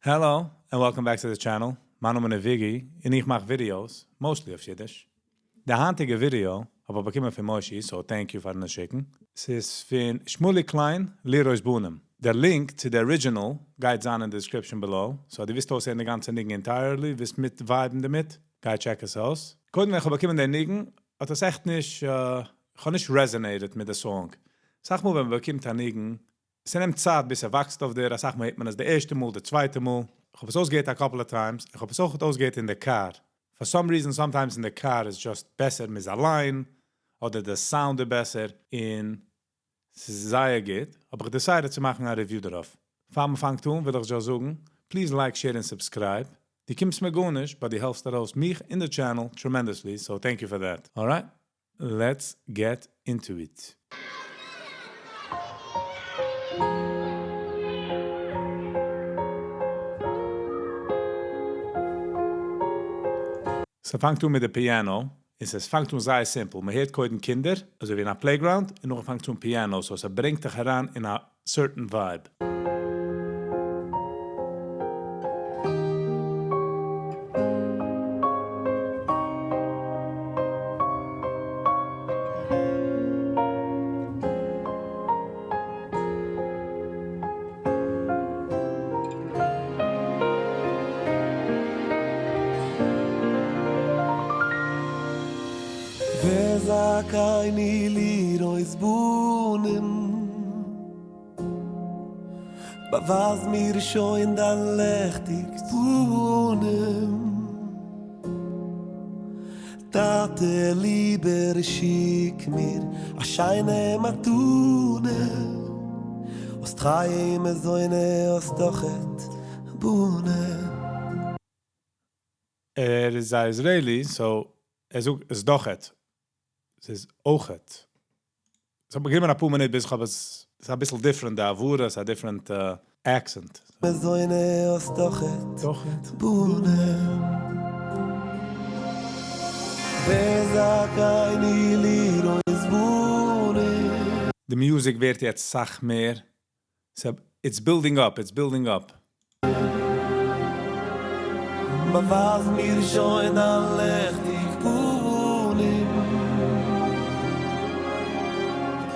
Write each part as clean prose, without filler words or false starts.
Hello and welcome back to the channel, מיין נאמען איז וויגי און איך מאך videos, mostly אויף אידיש. די היינטיגע ווידיאו האב איך באקומען פון מושי, so thank you פארן עס שיקן. ס'איז פון שמואלי קליין, לראות בנים. דער link צו די original גייט זיין אין די description below, so דו ווילסט אויסהערן די גאנצע ניגון entirely, ווילסט מיט vibe ן דערמיט, גיי check עס אויס. קודם ווען איך האב באקומען די ניגון האט עס עכט נישט, כ'האב נישט resonated מיט די song. אסאך מאל ווען מ'באקומט א ניגון ס'נעמט צייט ביז ס'וואקסט אויף דיר, אסאך מאל הערט מען עס די ערשטע מאל, די צווייטע מאל, כ'האב עס אויסגעהערט א couple of times, איך האב עס אויכעט אויסגעהערט אין די קאר, for some reason sometimes אין די קאר איז just בעסער מ'איז אליין, אדער די סאונד איז בעסער, און ס'איז זייער גוט, האב איך decided צו מאכן א review דערויף. פאר מ'פאנגט אן וויל איך just זאגן, please like share און subscribe, דו קומסט מיר גארנישט but דו העלפסט ארויס מיך און די channel tremendously, so thank you for that. Alright let's get into it. ס'פאנגט אן מיט די piano, און ס'פאנגט אן זייער simple, מ'הערט קודם קינדער, אזוי ווי אין א playground, און נאכדעם פאנגט אן piano, so ס'ברענגט דיך אריין אין א certain vibe. וזכני לראות בנים באווייז מיר שוין דיין לעכטיג פנים. טאטע ליבער שיק מיר א שיינע מתנה, האסט חיי מזוני האסט דאכעט בונה. ער איז א Israeli so ער זאגט עס דאכעט, ס'איז אויכעט. ס'האט מיר גענומען אפאר מינוט ביז כ'האב עס, ס'איז אביסל different די הברה, ס'איז א different accent. מזוני האסט דאכעט בונה. וזכני לראות בנים. די music ווערט יעצט סאך מער, it's building up, it's building up. באווייז מיר שוין דיין לעכטיג פנים.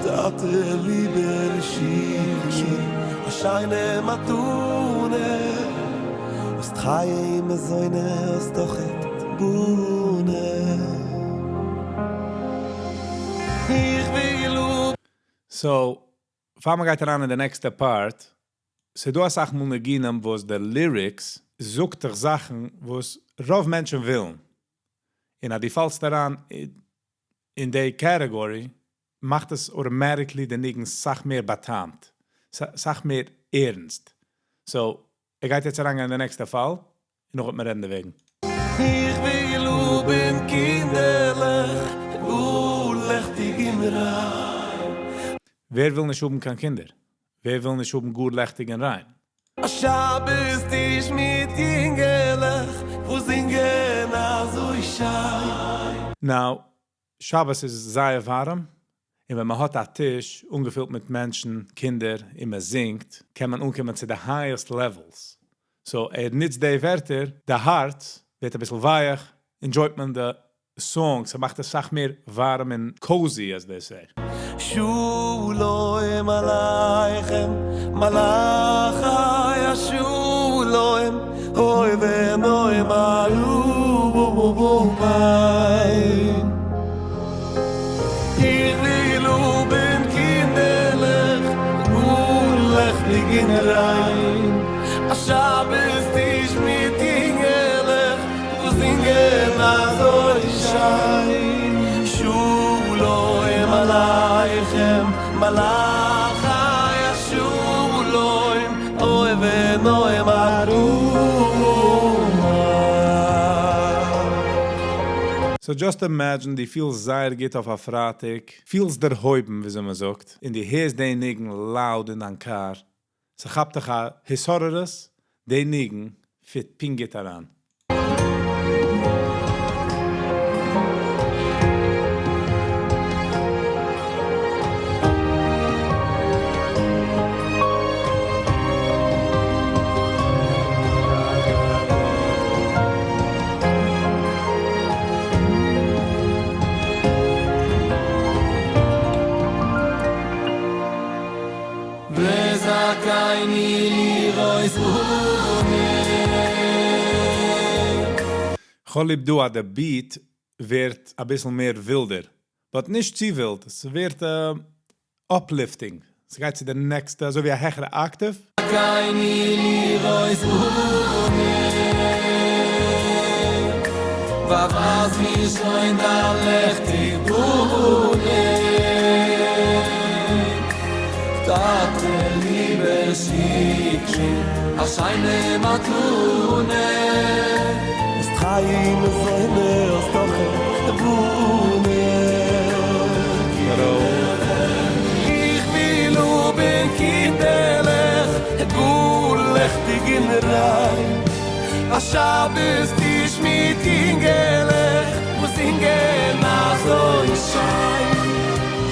טאטע ליבער שיק מיר א שיינע מתנה, האסט חיי מזוני האסט דאכעט בונה. איך וויל האבן. So, פאר מען גייט אריין אין די נעקסטע part, ס'איז דא אסאך מאל ניגונים וואס די lyrics זאגט דיך זאכן וואס רוב מענטשן ווילן, און אז דו פאלסט אריין אין די category מאכט עס automatically די ניגון סאך מער באטאמט, סאך מער ערנסט. So, ער גייט יעצט אריינגיין אין די נעקסטע פאל, און נאך וועט מען רעדן דערוועגן. איך וויל האבן קינדערלעך, גאר לעכטיג און ריין. ווער וויל נישט האבן קיין קינדער? ווער וויל נישט האבן גאר לעכטיג און ריין? א שבת טיש מיט יונגעלעך וואס זינגען אזוי שיין. Now, שבת איז זייער ווארעם, און ווען מען האט א טיש אנגעפילט מיט מענטשן, קינדער, און מען זינגט, קען מען אנקומען צו די highest levels. So ער נוצט די ווערטער, די הארץ ווערט אביסל ווייעך, enjoy ט מען די song, ס'מאכט עס סאך מער ווארעם און cozy as they say. שלום עליכם מלאכי השלום הוי ונועם אמן. איך וויל האבן קינדערלעך גאר לעכטיג און ריין, א שבת טיש מיט יונגעלעך וואס זינגען אזוי שיין. שלום עליכם מלאכי השלום אוי ונועם ארומה. So just imagine דו פילסט זייער גוט אויף א פרייטאג, פילסט דערהויבן וויאזוי מען זאגט, און דו הערסט די ניגון loud אין דיין קאר, ס'כאפט דיך א התעוררות, די ניגון fit פונקט גוט אריין. כ'האב ליב דא אז די beat ווערט אביסל מער ווילדער. But נישט צו ווילד. עס ווערט uplifting. עס גייט צו די next, אזוי ווי א העכערע octave. זכאיני לראות בנים וואס מיר שוין דא לעכטיג בנים טאטע ליבער שיק מיר א שיינע מתנה. איז חיים זוינע אויס דאך בונה. איך וויל האבן קינדערלעך, גאר לעכטיג און ריין. א שבת טיש מיט אינגעלעך, וואס זינגען אזוי שיין.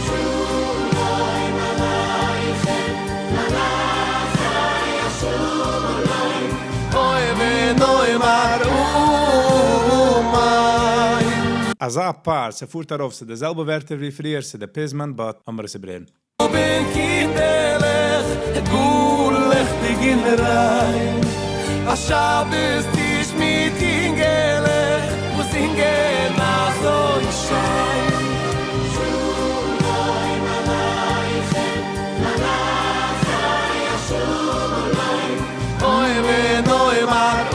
שלום עליכם, מלאכי השלום. אוי ונאמר אמן. אזא part, ס'פארט ארויף, ס'איז די זעלבע ווערטער ווי פריער, ס'איז די פזמון, but אמר עס איבערהערן. האבן קינדערלעך, גאר לעכטיג און ריין. א שבת טיש מיט אינגעלעך, וואס זינגען אזוי שיין. שלום עליכם, מלאכי השלום. אוי ונאמר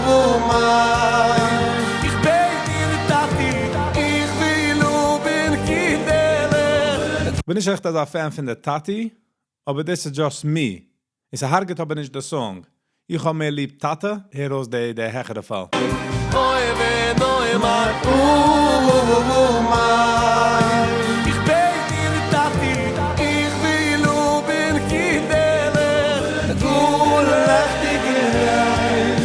אמן. איך בעט דיר טאטי, איך וויל האבן קינדערלעך. בין נישט עכט אזא fan פון די טאטי, אבער this is just me. עס הרג'ט אבער נישט די song. איך האב מער ליב טאטע, הער אויס די העכערע פאל. אוי ונאמר אמן. איך בעט דיר טאטי, איך וויל האבן קינדערלעך. גאר לעכטיג און ריין.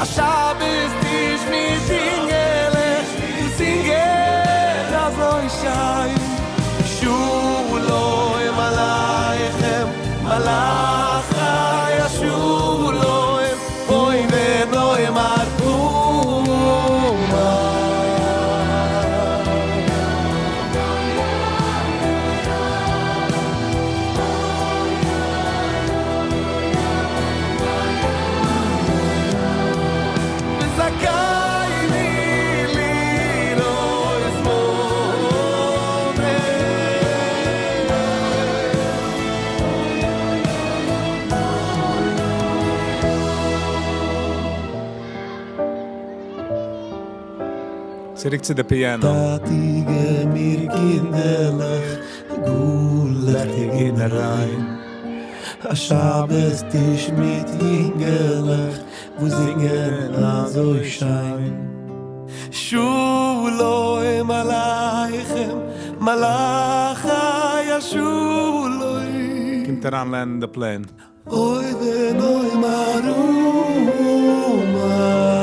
א שבת טיש מיט אינגעלעך, זינגען אזוי שיין. שלום עליכם, מלאכי השלום. אוי ונאמר אמן. וזכאיני לראות בנים. צוריק צו די piano. טאטי געב מיר קינדערלעך, גאר לעכטיג און ריין. א שבת טיש מיט אינגעלעך, וואס זינגען אזוי שיין. שלום עליכם, מלאכי השלום. קומט אריין land the plane. אוי ונאמר אמן.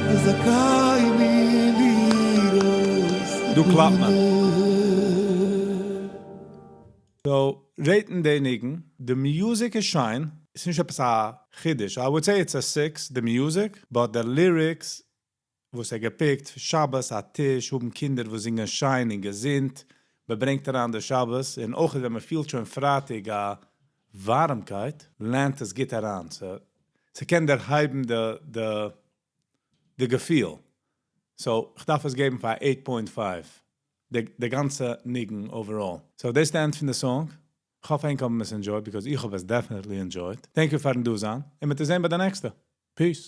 וזכאיני לראות דא קלאפט מען. So, rate ן די ניגון, the music איז שיין, עס איז נישט עפעס א חידוש. I would say it's a 6, the music, but the lyrics, וואס ער געפיקט, שבת, א טיש, האבן קינדער, וואס זינגען שיין און געזונט, מען ברענגט אריין די שבת, און אויך ווען מען פילט שוין פרייטאג א ווארעמקייט, land עס גוט אריין. So, ס'קען דערהייבן די געפיל. So, איך דארף עס געבן פאר 8.5. די גאנצע ניגון overall. So, דאס איז the end פון די song. איך האף ענק האבן עס enjoyed, because איך האב עס definitely enjoyed. Thank you פארן דא זיין. און מיר זעען ביי די נעקסטע. Peace.